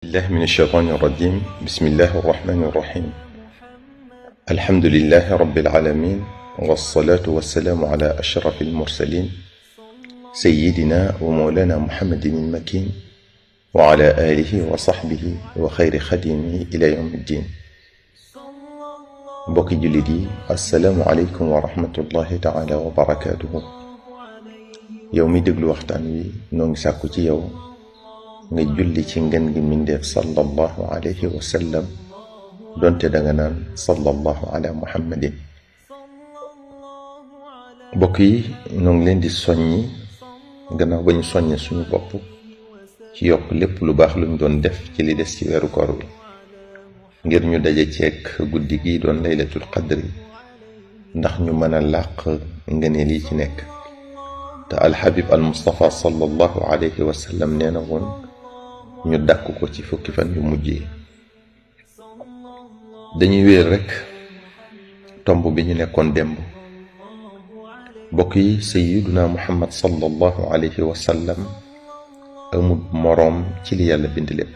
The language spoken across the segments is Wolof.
الله من الشيطان الرجيم. بسم الله الرحمن الرحيم. الحمد لله رب العالمين، والصلاة والسلام على أشرف المرسلين سيدنا ومولانا محمد المكين وعلى آله وصحبه وخير خديمه إلى يوم الدين. بوكي جلدي، السلام عليكم ورحمة الله تعالى وبركاته. يومي دقل وقتانوي نونغ ساكوتي يوم nga julli ci ngeen gi mindeef sallallahu alayhi wa sallam donte danga naan sallallahu ala muhammadin. mbokk yi ñoo ngi leen di soññi gannaaw ba ñu soññe suñu bopp ci yokk lépp lu baax luñ doon def ci li des ci weeru koor bi ngir ñu daje ceek guddi gi doon laylatul qadri ndax ñu mën a làq ngëneel yi ci nekk. te alxabib al mustafa sallallahu alayhi wa sallam nee na woon ñu dàkk ko ci fukki fan yu mujj yi. dañuy wéer rekk tomb bi ñu nekkoon démb. mbokk yi, sayyiduna muhammad sallallahu alayhi wa sallam amul moroom ci li yàlla bind lépp.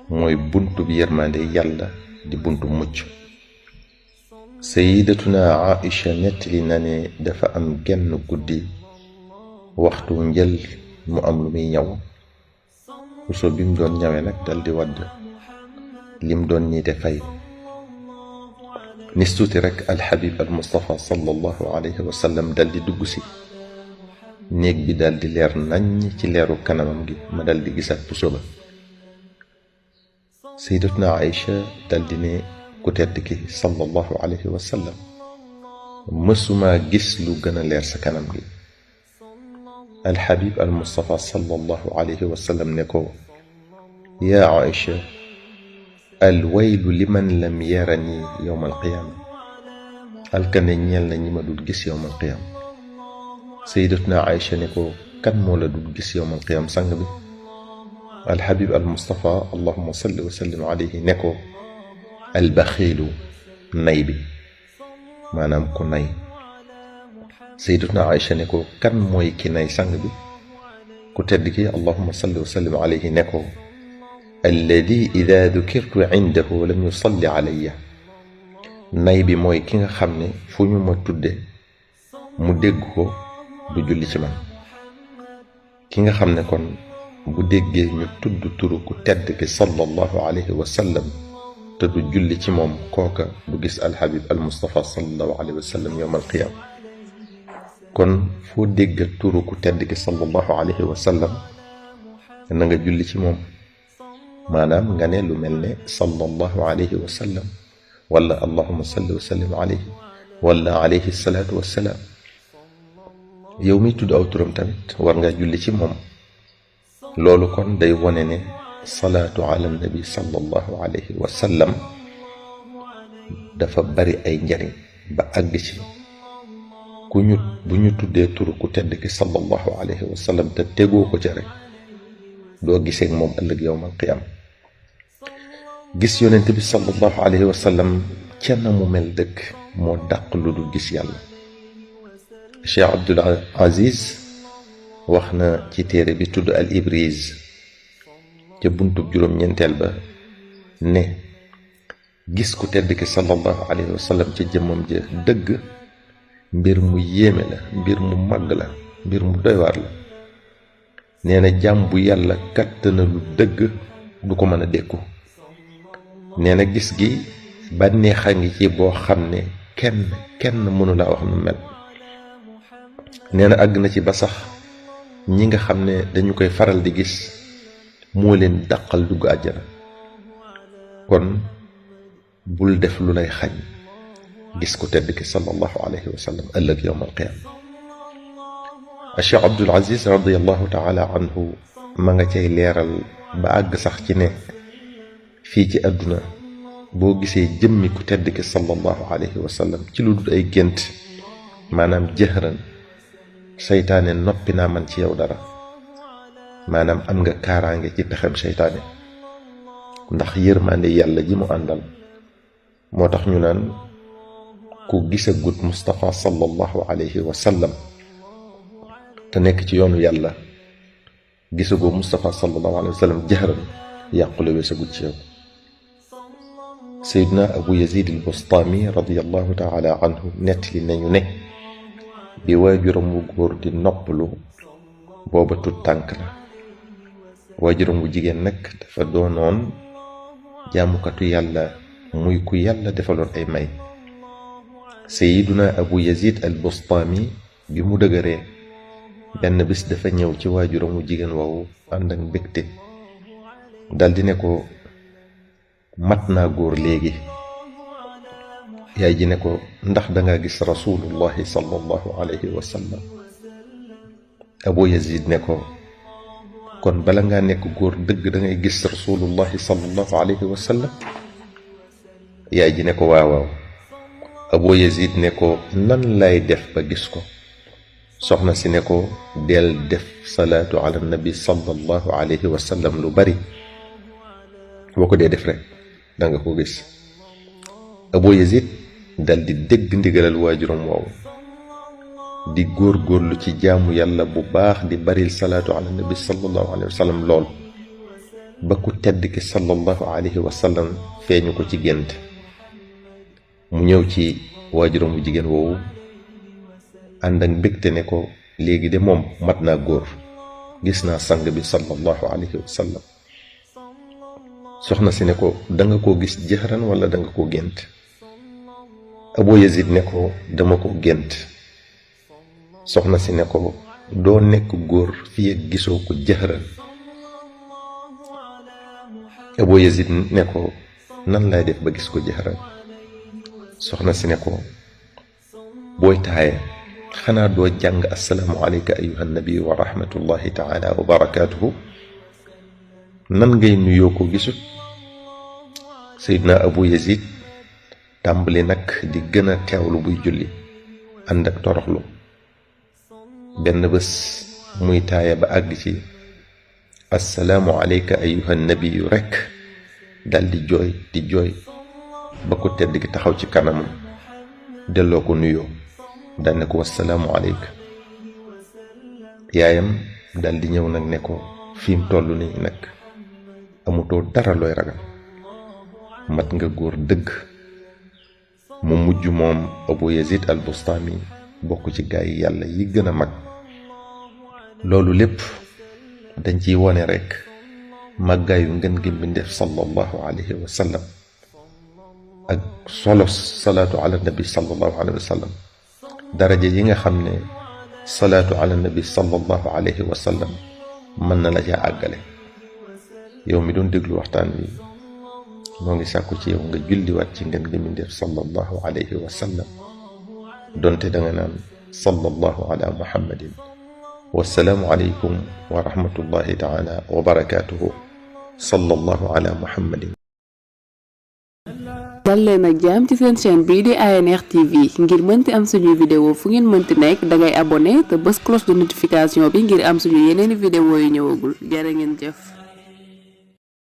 mooy buntu bi yërmande yàlla di buntu mucc. sayyidatuna Aïcha nettali na ne dafa am genn guddi waxtu njël mu am lu muy ñaw. puso bi mu doon ñawee nag dal di wadd, lim doon ñiite fay. nis tuuti rek alxabib al mustafa sallallahu alayhi wa sallam dal di dugg si néeg bi dal di leer naññ ci leeru kanamam gi ma dal di gisaat puso ba. sayyidatuna Aïcha dal di ne ku tedd ki sallallahu alayhi wa sallam, mësuma gis lu gën a leer sa kanam gi. alxabib al mustafa sallallahu alayhi wa sallam ne ko, yaa Aïcha, alwaylu liman lam yarani yowma alqiyaama. alkane ñeel na ñi ma dul gis yowma alqiyaama. sayyidatuna Aïcha ne ko, kan moo la dul gis yowma alqiyaama sang bi. alxabib al mustafa allahuma salli wa sallim alayhi ne ko, albaxiilu nay bi, maanaam ku nay. sayyidatuna Aïcha ne ko, kan mooy ki nay sang bi. ku tedd ki allahuma salli wa sallim alayhi ne ko, alladi ida dukirtu indahu lam yusalli alayya. nay bi mooy ki nga xam ne fu ñu ma tudde mu dégg ko du julli ci man. ki nga xam ne kon bu déggee ñu tudd turu ku tedd ki sallallahu alayhi wa sallam te du julli ci moom, kooka du gis alxabib al mustafa sallallahu alayhi wa sallam yowm alqiyama. kon foo dégga turu ku tedd ki sallallahu alayhi wa sallam na nga julli ci moom, maanaam nga ne lu mel ne sallallahu alayhi wa sallam wala allahuma salli wa sallim alayhi wala alayhi salaatu wassalaam. yow mi tudd aw turam tamit war nga julli ci moom. loolu kon day wone ne salaatu ala nabi sallallahu alayhi wa sallam dafa bari ay njariñ ba àgg ci bu ñu tuddee turu ku tedd ki sallallahu alayhi wa sallam te tegoo ko ca rek doo gisee ak moom ëllëg yawmal qiyaama. gis yonent bi sallallahu alayhi wa sallam ca na mu mel dëkk moo dàq lu dul gis yàlla. Cheikh Abdul Aziz wax na ci téere bi tudd al Ibriz ca buntub juróom-ñeenteel ba ne gis ku tedd ki sallallahu alayhi wa sallam ca jëmmam ja dëgg mbir mu yéeme la, mbir mu màgg la, mbir mu doy waar la. nee na jàmm bu yàlla kàttana lu dëgg du ko mën a dékku. nee na gis gi bànneexa ngi ci boo xam ne kenn mënu laa wax nu mel. nee na àgg na ci ba sax ñi nga xam ne dañu koy faral di gis moo leen dàqal dugg àjjana. kon bul def lu lay xañ gis ko tedd ki sallallahu alayhi wa sallam ëllëg yowm alqiyaama. Cheikh Abdul Aziz radiallahu taala anhu ma nga cay leeral ba àgg sax ci ne fii ci àdduna boo gisee jëmmi ku tedd ki sallallahu alayhi wa sallam ci lu dul ay gént, maanaam jëhran, seytaane noppi naa man ci yow dara. maanaam am nga kaaraange ci pexem seytaane ndax yërmande yàlla ji mu àndal. moo tax ñu naan ku gisagut Mustafa sallallahu alayhi wa sallam te nekk ci yoonu yàlla, gisagoo Mustafa sallallahu alayhi wa sallam jëhran yàqule weesagut ci yow. Seydina Abu Yazid al-Bustami radiyallahu taala anhu nettali nañu ne bi waajuram wu góor di noppalu booba tut tànk la. waajuram wu jigéen nag dafa doonoon jaamukatu yàlla muy ku yàlla defaloon ay may. Seydina Abu Yazid al-Bustami bi mu dëgëree benn bis dafa ñëw ci waajuram wu jigéen woowu ànd ak mbégte daldi ne ko mat naa góor léegi. yaay ji ne ko ndax danga gis rasulullahi sallallahu alayhi wa sallam. Abu Yazid ne ko kon bala ngaa nekk góor dëgg dangay gis rasulullahi sallallahu alayhi wa sallam. yaay ji ne ko waawaaw. Abu Yazid ne ko nan lay def ba gis ko. soxna si ne ko del def salaatu ala nabi sallallahu alayhi wa sallam lu bari, boo ko dee def rek danga ko gis. Abu Yazid dal di dégg ndigalal waajuram woowu di góor-góorlu ci jaamu yàlla bu baax di baril salaatu ala nabi sallallahu alayhi wa sallam lool ba ku tedd ki sallallahu alayhi wa sallam feeñu ko ci gént. mu ñëw ci waajuram bu jigéen woowu ànd ak mbégte ne ko léegi de moom mat naa góor, gis naa sang bi sallallahu alayhi wa sallam. soxna si ne ko danga ko gis jëxëran wala danga ko gént. Abu Yazid ne ko dama ko gént. soxna si ne ko doo nekk góor fii ak gisoo ko jëxëran. Abu Yazid ne ko nan lay def ba gis ko jëxëran. soxna si ne ko booy taaye xanaa doo jàng assalaamu alayka ayyuha nabi wa rahmatullahi taala wa barakaatuhu. nan ngay nuyoo ko gisut. Seydina Abu Yazid tàmbali nag di gën a teewlu buy julli ànd ak toroxlu. benn bés muy taaya ba àgg ci assalaamu alayka ayyuha nabiyu rekk dal di jooy ba ko tedd gi taxaw ci kanamam delloo ko nuyoo dal ne ko wassalaamu alayka. yaayam dal di ñëw nag ne ko fi mu toll nii nag amutoo dara looy ragal, mat nga góor dëgg. mu mujj moom Abu Yazid al-Bustami bokk ci gaay yi yàlla yi gën a mag. loolu lépp dañ ciy wone rekk màggaayu ngën gi mbindeef sallallahu alayhi wa sallam ak solo salaatu ala nabi sallallahu alayhi wa sallam, daraja yi nga xam ne salaatu ala nabi sallallahu alayhi wa sallam mën na la caa àggale. yow mi doon déglu waxtaan wi moo ngi sàkku ci yow nga julliwaat ci ngën gi mbindeef sallallahu alayhi wa sallam, donte danga naan sallallahu ala muhammadin. wassalaamu alaykum wa rahmatullahi taala wa barakaatuhu. sallallahu ala muhammadin. dal leen ak jàmm ci seen chaîne bii di ANR TV ngir mënti am suñuy vidéo fu ngeen mënti nekk dangay abonné te bës cloche de notification bi ngir am suñu yeneeni vidéo yu ñëwagul. jërë ngeen jëf.